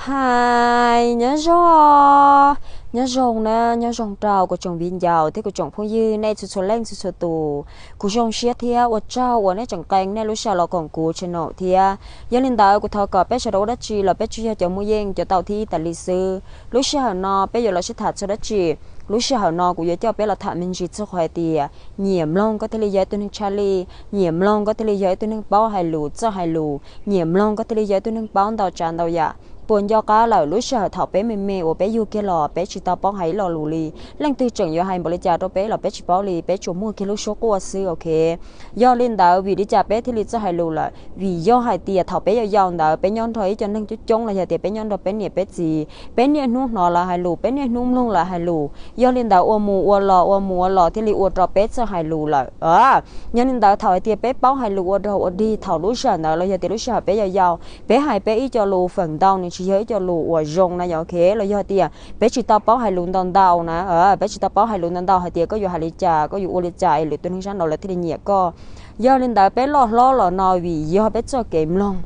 Hais nyob zoo, nyob zoo na, nyob zoo rau kuv tsoom viv ncaus thiab kuv tsoom phooj ywg nej txhua txhua leej txhua txhua tus. Kuv zoo siab thiab ua tsaug uas nej tseem qee nej lub sij hawm los koom kuv channel thiab. Yog li ntawd kuv thov kom peb sawv daws ua dab tsi los peb tsuas yog cov muaj yeej cov tau thib ib tas li xwb. Lub sij hawm no peb yuav los sib tham txog dab tsi? Lub sij hawm no kuv yuav coj peb los tham me ntsis txog qhov hais tias nyiam mloog koj thiaj li yog ib tug neeg tshaj lij, nyiam mloog koj thiaj li yog ib tug neeg paub hais lus txawj hais lus, nyiam mloog koj thiaj li yog ib tug neeg paub ntau tsav ntau yam. Puas nco qab lawm lub sij hawm thaum peb me me uas peb yug kiag los peb tsis tau paub hais ib lo lus li, leej twg tseem yuav hais npaum li cas rau peb los peb tsis paub li, peb tsuas muaj kiag lub suab quaj xwb, ok. Yog li ntawd vim li cas peb thiaj li txawj hais lus lawm? Vim yog hais tias thaum peb yau yau ntawd peb nyob nrog ib co neeg coob coob los yog tias peb nyob nrog peb niam peb txiv, peb niaj hnub hnov lawv hais lus, peb niaj hnub mloog lawv hais lus. Yog li ntawd ua mus ua los ua mus ua los thiaj li ua rau peb txawj hais lus lawm. Yog li ntawd thaum hais tias peb paub hais lus ua dog ua dig thaum lub sij hawm ntawd los yog tias lub sij hawm peb yau yau, peb hais peb ib co lus feem ntau nws tsis yog ib co lus uas zoo na yom, ok, los yog tias peb tsis tau paub hais lus ntau ntau na, peb tsis tau paub hais lus ntau ntau hais tias koj yuav hais li cas, koj yuav ua li cas es lwm tus neeg sab nraud lawv thiaj li nyiam koj. Yog li ntawd peb loj hlob los no vim yog peb txoj kev mloog,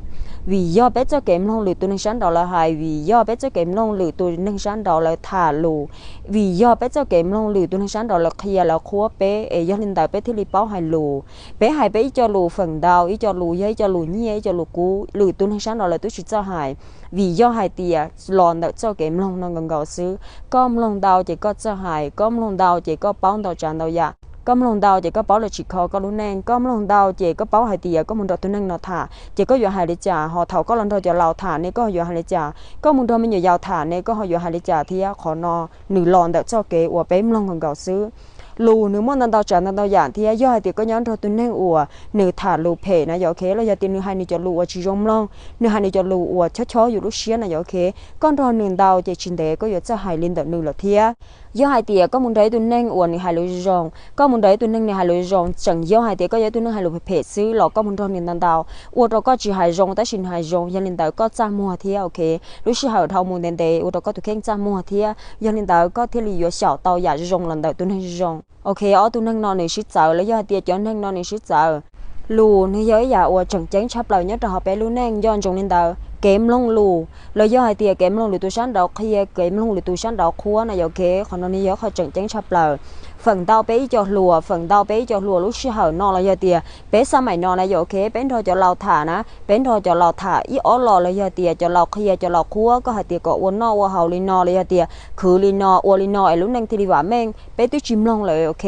vim yog peb txoj kev mloog lwm tus neeg sab nraud lawv hais, vim yog peb txoj kev mloog lwm tus neeg sab nraud lawv tham lus, vim yog peb txoj kev mloog lwm tus neeg sab nraud lawv qhia lawv qhuab peb es yog li ntawd peb thiaj li paub hais lus. Peb hais peb ib co lus feem ntau, ib co lus yog ib co lus nyiaj, ib co lus kub lwm tus neeg sab nraud lawv twb tsis txawj hais. Vim yog hais tias los ntawm txoj kev mloog no nkaus nkaus xwb. Koj mloog ntau ces koj txawj hais, koj mloog ntau ces koj paub ntau tsav ntau yam, koj mloog ntau ces koj paub lawv tsim kho koj lub neej, koj mloog ntau ces koj paub hais tias koj mus nrog tus neeg no tham ces koj yuav hais li cas, ho thaum koj los nrog cov laus tham ne koj yuav hais li cas, koj mus nrog me nyuam yaus tham ne koj ho yuav hais li cas thiab. Qhov no nws los ntawm txoj kev uas peb mloog nkaus nkaus xwb. Lus nws muaj ntau ntau tsav ntau ntau yam thiab, yog hais tias koj nyob nrog tus neeg uas nws tham lus phem na yom, ok, los yog tias nws hais nws cov lus uas tsis zoo mloog, nws hais nws cov lus uas chob chob yus lub siab na yom, ok, koj nrog nws ntau ces tsis ntev koj yuav txawj hais li ntawm nws lawm thiab. Yog hais tias koj mus nrog ib tug neeg uas nws hais lus zoo, koj mus nrog ib tug neeg nws hais lus zoo, tseem yog hais tias koj yog ib tug neeg hais lus phem phem xwb los koj mus nrog nws ntau ntau, ua rau koj tsis hais zoo tab sis nws hais zoo, yog li ntawd koj txaj muag thiab, ok. Lub sij hawm dhau mus ntev ntev ua rau koj tus kheej txaj muag thiab, yog li ntawd koj thiaj li yuav xyaum tau yam zoo los ntawm tus neeg zoo. Ok, ob tug neeg no nws sib txawv los yog hais tias cov neeg no nws sib txawv. Lus nws yog ib yam uas tseem ceeb tshaj plaws nyob rau hauv peb lub neej, nco ntsoov li ntawd. Kev mloog lus los yog hais tias kev mloog lwm tus sab nraud qhia, kev mloog lwm tus sab nraud qhuab na yom, ok, qhov no nws yog qhov tseem ceeb tshaj plaws. Feem ntau peb ib co hluas, feem ntau peb ib co hluas lub sij hawm no los yog tias peb xab maim no na yom, ok, peb nrog cov laus tham na, peb nrog cov laus tham ib ob los los yog tias cov laus qhia cov laus qhuab, koj hais tias kom ua noj ua haus li no los yog tias khwv li no ua li no es lub neej thiaj li vam meej, peb twb tsis mloog lawm, ok.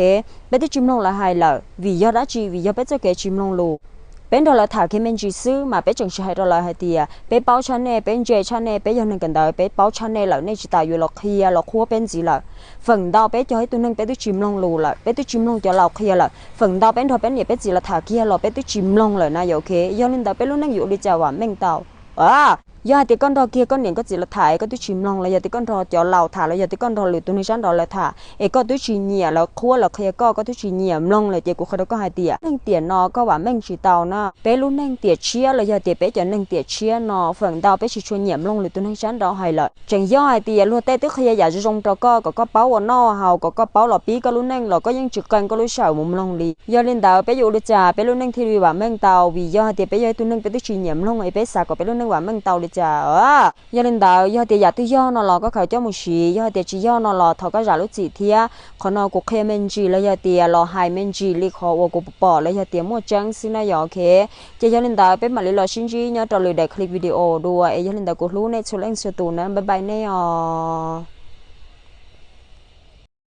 Peb twb tsis mloog lawv hais lawm, vim yog dab tsi? Vim yog peb txoj kev tsis mloog lus. Peb nrog lawv tham kiag me ntsis xwb mas peb tseem tsis hais rau lawv hais tias peb paub tshaj nej, peb ntse tshaj nej, peb yog neeg kawm ntawv, peb paub tshaj nej lawm, nej tsis tas yuav los qhia los qhuab peb ntxiv lawm. Feem ntau peb cog ib tug neeg peb twb tsis mloog lus lawm, peb twb tsis mloog cov laus qhia lawm. Feem ntau peb nrog peb niam peb txiv los tham kiag los peb twb tsis mloog lawm na yom, ok. Yog li ntawd peb lub neej yuav ua li cas vam meej tau? Yog hais tias koj nrog kiag koj niam koj txiv los tham es koj twb tsis mloog, los yog tias koj nrog cov laus tham, los yog tias koj nrog lwm tus neeg sab nraud lawv tham es koj twb tsis nyiam lawv qhuab lawv qhia koj, koj twb tsis nyiam mloog lawm ces kuv qhia rau koj hais tias neeg tiam no koj vam meej tsis tau na. Peb lub neej tiam tshiab los yog tias peb cov neeg tiam tshiab no feem ntau peb tsis tshua nyiam mloog lwm tus neeg sab nraud hais lawm. Tseem yog hais tias luag tej twb qhia yam zoo zoo rau koj kom koj paub ua noj haus, kom koj paub los pib koj lub neej los koj yeej tsis qee koj lub sij hawm mus mloog li. Yog li ntawd peb yuav ua li cas peb lub neej thiaj li vam meej tau? Vim yog hais tias peb yog ib tug neeg peb twb tsis nyiam mloog es peb xav kom peb lub neej vam meej tau li cas? Yog li ntawd yog tias yam twg yog no los koj khaws coj mus siv, yog hais tias tsis yog no los thov koj zam lub txim thiab. Qhov no kuv qhia me ntsis los yog tias los hais me ntsis li qhov uas kuv pom los yog tias muaj tseeb xwb na yom, ok. Ces yog li ntawd peb mam li los sib ntsib nyob rau lwm daim clip video dua es yog li ntawd kuv hlub nej txhua leej txhua tus na, bye bye nej os.